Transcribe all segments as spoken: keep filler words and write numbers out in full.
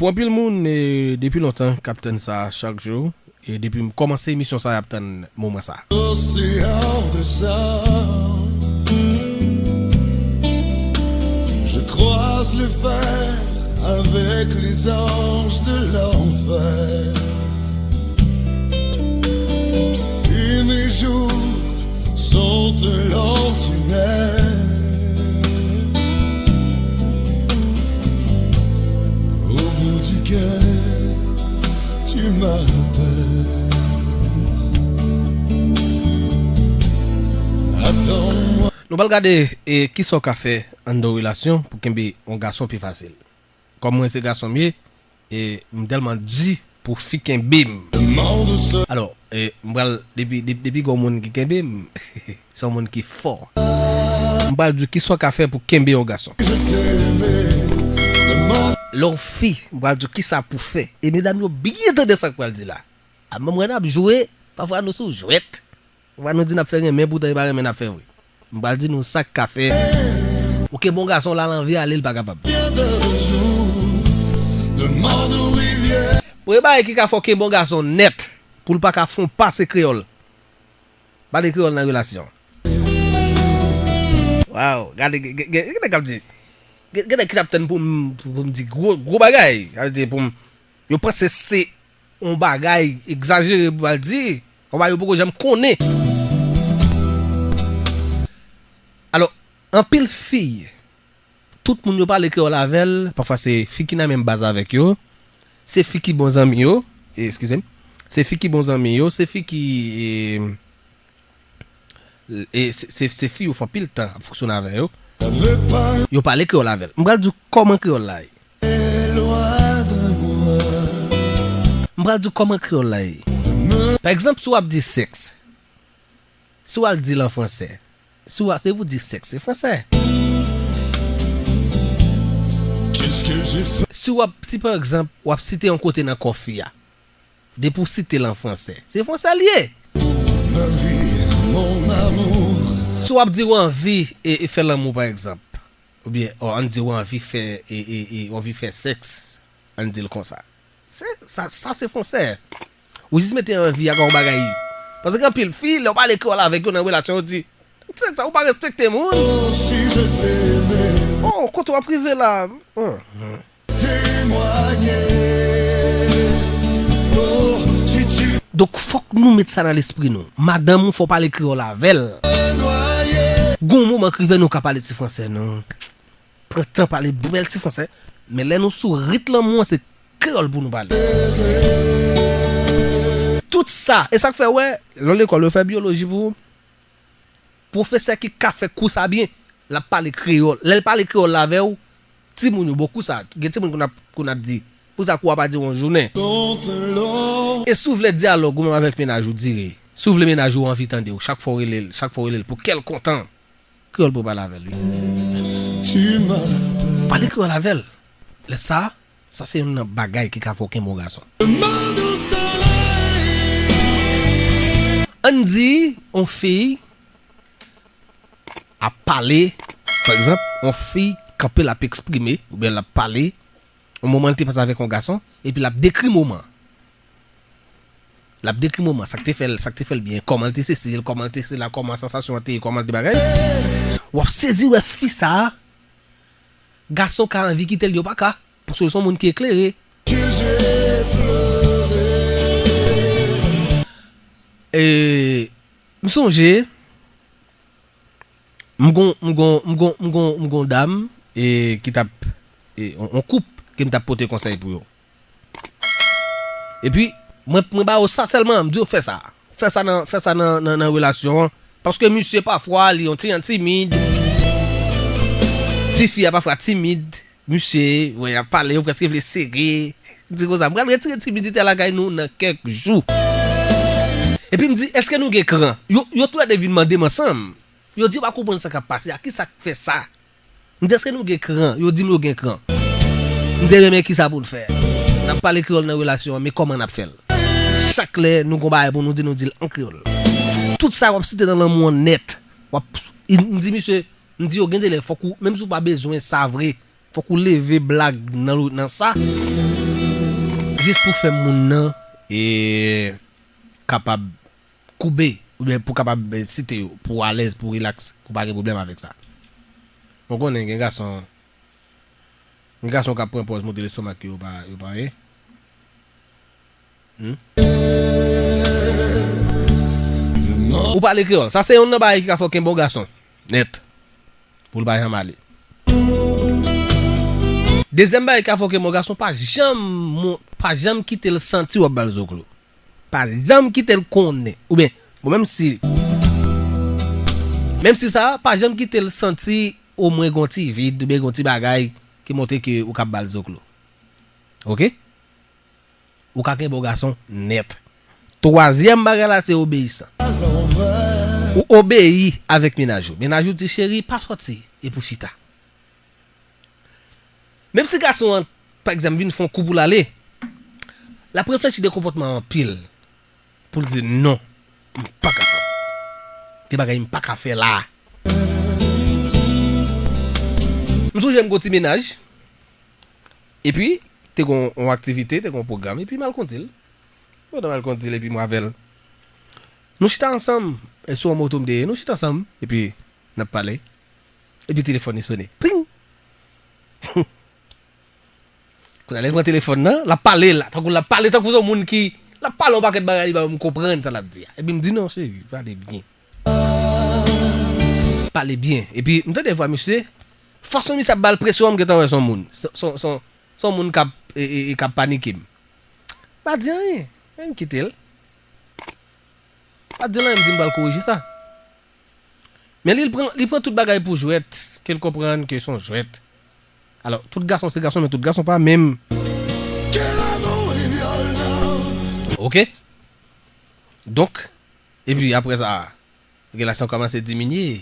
Pou anpil moun, e, depi lontan k ap tann sa chak jou, e depi m kòmanse emisyon sa, y ap tann moman sa. L'océan descend. Je croise le fer avec les anges de l'enfer. Et mes jours sont un long tunnel. Au bout duquel tu m'appelles. Attends-moi. Nou pral gade, e, kisa w ka fè anndan yon relasyon pou kenbe yon gason pi fasil. Kòm mwen se gason m ye, e m tèlman di pou fi kenbe m. Alò, e, m pral, depi, depi, depi gen yon moun ki kenbe m, se yon moun ki fò. M pral di w kisa w ka fè pou kenbe yon gason. Lè w fi, m pral di w kisa pou fè. E medam yo byen tande sa k pral di la. A, mwen, mwen ap jwe, pafwa nou sou jwèt. Pafwa nou di n ap fè renmen, poutan e pa renmen n ap fè vre. M pral di nou sa k ka fè. Ou kenbe yon gason, l al anvi ale, l pa kapab. Premye bagay ki ka fè w kenbe yon gason nèt, pou l pa ka fè w pase kreyòl. Pale kreyòl nan relasyon. Waw, gade, gen, gen, gen, gen nèg k ap di, gen, gen nèg ki t ap tann pou m, pou m di gwo, gwo bagay. Sa vle di pou m, yo panse se yon bagay egzajere pou al di, yon bagay yo poko janm konnen. Alò, anpil fi, tout moun yo pale kreyòl avè l, pafwa se fi ki nan menm baz avèk yo, se fi ki bon zanmi yo, e, eskize m, se fi ki bon zanmi yo, se fi ki, e, e se, se, se fi yo fè anpil tan ap fonksyone avè yo. Yo pale kreyòl avè l. M pral di w kòman kreyòl la ye. M pral di w kòman kreyòl la ye. Pa egzanp, si w ap di sèks, si w al di l an fransè, si w ap, se pou di sèks, se fransè. Si w ap, si pa egzanp, w ap site yon kote nan kò fi a, depi w site l an fransè, se fransè l ye. Si w ap di w anvi e, e fè lanmou, pa egzanp, oubyen, o, ann di w anvi fè, e, e, e, w anvi fè sèks, ann di l konsa. Se, sa, sa se fransè. Ou jis mete anvi ak yon bagay. Paske gen anpil fi, lè w pale kreyòl avèk yo nan relasyon, yo di, "Nèg sa, ou pa respekte moun." Oh, kote w ap rive la? Hum, hum. Donk, fòk nou met sa nan lespri nou. Madanm ou, fò w pale kreyòl avè l. Gon moman k rive nou ka pale ti fransè, nou pran tan pale bèl ti fransè. Men lè nou sou rit lanmou an, se kreyòl pou nou pale. Tout sa, e sa k fè, wè, lè w lekòl, yo fè byoloji pou ou. Pwofesè ki ka fè kou sa byen, l ap pale kreyòl. Lè l pale kreyòl la avè w, timoun yo bon kou sa. Gen timoun konn ap, konn ap di, "Pou sa kou a pa dire yon jounen." E si w vle dyalòg ou menm avèk mennaj ou dire, si w vle mennaj ou anvi tande w, chak fwa w rele l, chak fwa w rele l pou kè l kontan, kreyòl pou w pale avè l, wi. Pale kreyòl avè l. Lè sa, sa se youn nan bagay ki ka fè w kenbe yon gason. Ann di, yon fi ap pale, pa egzanp, yon fi kanpe, l ap eksprime, oubyen l ap pale, yon moman l te pase avèk yon gason, epi l ap dekri moman. L ap dekri moman, sa k te fè l, sa k te fè l byen, kòman l te sesi, kòman l te sela, kòman sansasyon an te ye, kòman l te bagay. W ap sezi wè fi sa a, gason ka anvi kite l, yo pa ka, paske l se yon moun ki eklere. E, m sonje, m gon, m gon, m gon, m gon, m gon dam, e, ki t ap, e, on, on koup ke m t ap pote konsèy pou yo. Epi, mwen, mwen ba yo sa sèlman, m di yo fè sa. Fè sa nan, fè sa nan, nan, nan relasyon an. Paske misye pafwa, li yon ti jan timid. Tifi a pafwa timid. Misye, wè, y ap pale, yo prèske vle sere. M di konsa, m pral retire timidite a lakay nou nan kèk jou. Epi m di, èske nou gen kran? Yo, yo toulède vin mande m ansanm. Yo di yo pa konprann sa k ap pase a, ki sa k fè sa? M di, èske nou gen kran? Yo di m yo gen kran. M di, ebyen, men kisa pou n fè? N ap pale kreyòl nan relasyon an, men kòman n ap fè l? Chak lè nou gon bagay pou nou di, nou di l an kreyòl. Tout sa w ap site nan lanmou an nèt. W ap, m di misye, m di yo gen de lè fòk ou, menm si w pa bezwen sa vre, fòk ou leve blag nan, nan sa. jis pou fè moun nan e kapab koube, oubyen pou kapab, eh, site yo, pou alèz, pou rilaks, pou pa gen pwoblèm avèk sa. Ou konnen gen gason, gen gason k ap pran pòz monte lestomak yo, yo pa, yo pa anyen. Hmm? Ou pale kreyòl. Sa se youn nan bagay ki ka fè w kenbe yon gason nèt. Pou l pa janm ale. Dezyèm bagay ki ka fè w kenbe yon gason, pa janm mon-, pa janm kite l santi w ap ba l zoklo. Pa janm kite l konnen. Oubyen, bon, menm si, menm si sa, pa janm kite l santi omwen gon ti vid, oubyen gon ti bagay ki montre ke ou ka ba l zoklo. Oke? Ou ka kenbe yon gason nèt. Twazyèm bagay la, se obeyisan. Ou obeyi avèk mennaj ou. Mennaj ou di, "Cheri, pa sòti, e pou chita." Menm si gason an, pa egzanp, vin fè yon kou pou l ale, l ap reflechi de konpòtman an anpil pou l di, "Non, m pa kapab. Gen bagay m pa ka fè la." M sonje m gon ti mennaj, epi, te gon yon aktivite, te gon yon pwogram, epi m al konte l. Pandan m al konte l, epi m avè l. Nou chita ansanm, e sou yon moto m te ye, nou chita ansanm, epi n ap pale. Epi telefòn li sone. Ping! Kounye a lè l pran telefòn nan, l ap pale la, tankou l ap pale, tankou se yon moun ki, l ap pale yon pakèt bagay, li pa menm konprann sa l ap di a. Epi m di, "Non, cheri, pale byen. Pale byen." Epi m tande vwa misye, fason misye ap ba l presyon an, m gentan wè se yon moun. Se, se, se, se yon moun k ap, e, e, e, k ap panike m. Pa di anyen. Men m kite l. Pa di l anyen, m di m pral korije sa. Men li, li pran, li pran tout bagay pou jwèt, ke l konprann ke se yon jwèt. Alò, tout gason se gason, men tout gason pa menm. Oke? Donk, epi apre sa, relasyon kòmanse diminye,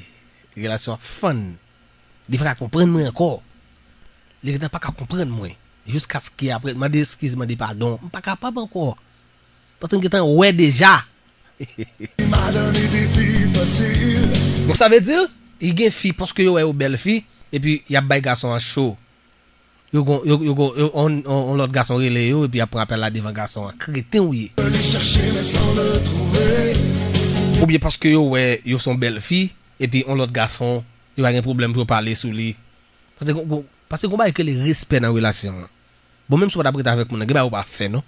relasyon ap fann. Li pa ka konprann mwen ankò. Li gentan pa ka konprann mwen. Jiskaske apre, mande eskiz, mande padon. M pa kapab ankò. Paske m gentan wè deja. Donk sa vle di, li gen fi, paske yo wè yo bèl fi, epi y ap bay gason an cho. Yo gon, yo, yo gon, yo, on, on, on lòt gason rele yo, epi y ap pran apèl la devan gason an. Kreten ou ye. Oubyen paske yo wè yo se yon bèl fi, epi on lòt gason, yo pa gen pwoblèm pou yo pale sou li. Paske gon, gon, paske gon bagay ki rele respè nan relasyon an. Bon, menm si w pa t ap rete avèk moun nan, gen bagay ou pa fè, non.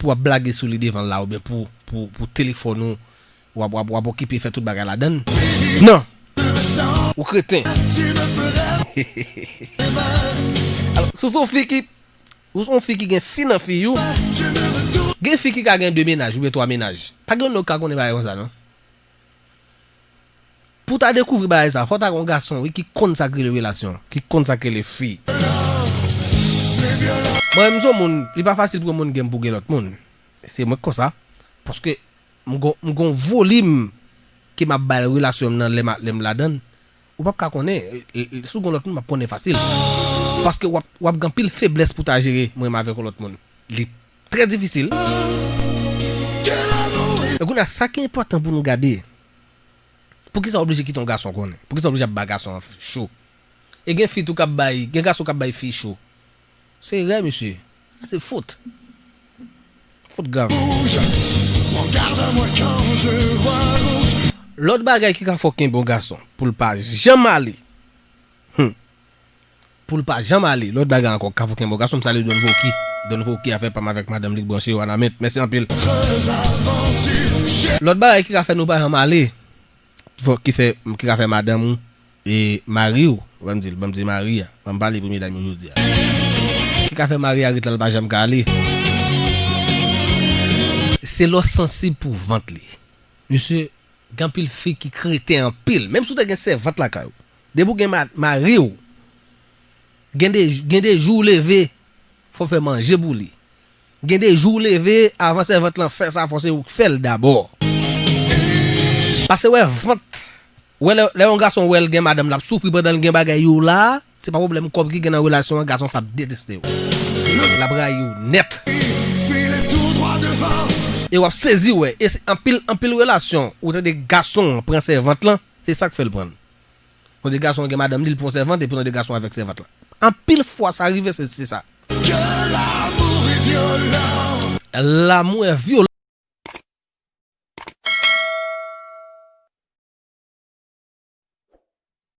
Pou w ap blage sou li devan l la, oubyen pou, pou, pou telefòn ou, w ap, w ap, w ap okipe fè tout bagay ladann. Non! Ou kreten. Alò, si w se yon fi ki, ou se yon fi ki gen fi nan fi ou, gen fi ki ka gen de mennaj oubyen twa mennaj. Pa gen nèg ka konnen bagay konsa, non. Pou w ta dekouvri bagay sa, fò w ta gen yon gason, wi, ki konn sa k rele relasyon, ki konn sa k rele fi. Mwen, m se yon moun, li pa fasil pou yon moun gen m pou gen lòt moun. Se mwen k konsa. Paske m gon, m gon volim ke m ap bay relasyon m nan lè m a, lè m ladan l. Ou p ap ka konnen, e, e, e, si w gon lòt moun, m ap konnen fasil. Paske w ap, w ap gen anpil feblès pou w ta jere mwen menm avèk yon lòt moun. Li trè difisil. E kounye a, sa ki enpòtan pou nou gade, poukisa w oblije kite yon gason konnen? Poukisa w oblije ap ba gason an cho? E gen fi tou k ap bay, gen gason k ap bay fi cho. Se erè, mesye. Sa se fot. Fot grav. Lòt bagay ki ka fè w kenbe yon gason pou l pa janm ale. Hmm. Pou l pa janm ale. Lòt bagay ankò ki ka fè w kenbe yon gason, m salye Don Voki. Don Voki, afè pa m avèk madanm li k branche yo, Wanament. Mèsi anpil. Lòt bagay ki ka fè nou pa janm ale, fò, ki fè, ki ka fè madanm ou e mari w, ban m di l, ban m di mari a, ban m pale pou medam yo jodi a. Ki ka fè mari a ret la, l pa janm ka ale. Se lè w sansib pou vant li. Mesye, gen anpil fi ki kreten anpil. Menm si w te gen sèvant lakay ou, depi w gen ma-, mari w, gen de, gen de jou w leve, fò w fè manje pou li. Gen de jou w leve, avan sèvant lan fè sa, fò se ou k fè l dabò. Pase wè vant. Wè lè, lè yon gason wè l gen madanm, l ap soufri pandan l gen bagay yo la, se pa pwoblèm kòb ki gen nan relasyon an, gason sa ap deteste w. L ap rayi w nèt. E w ap sezi wè. E se anpil, anpil relasyon, ou tande gason pran sèvant lan, se sa k fè l pran l. Tande gason gen madanm li, l pran sèvant, epi tande gason avèk sèvant lan. Anpil fwa sa rive, se, se sa. Lanmou e vyolans.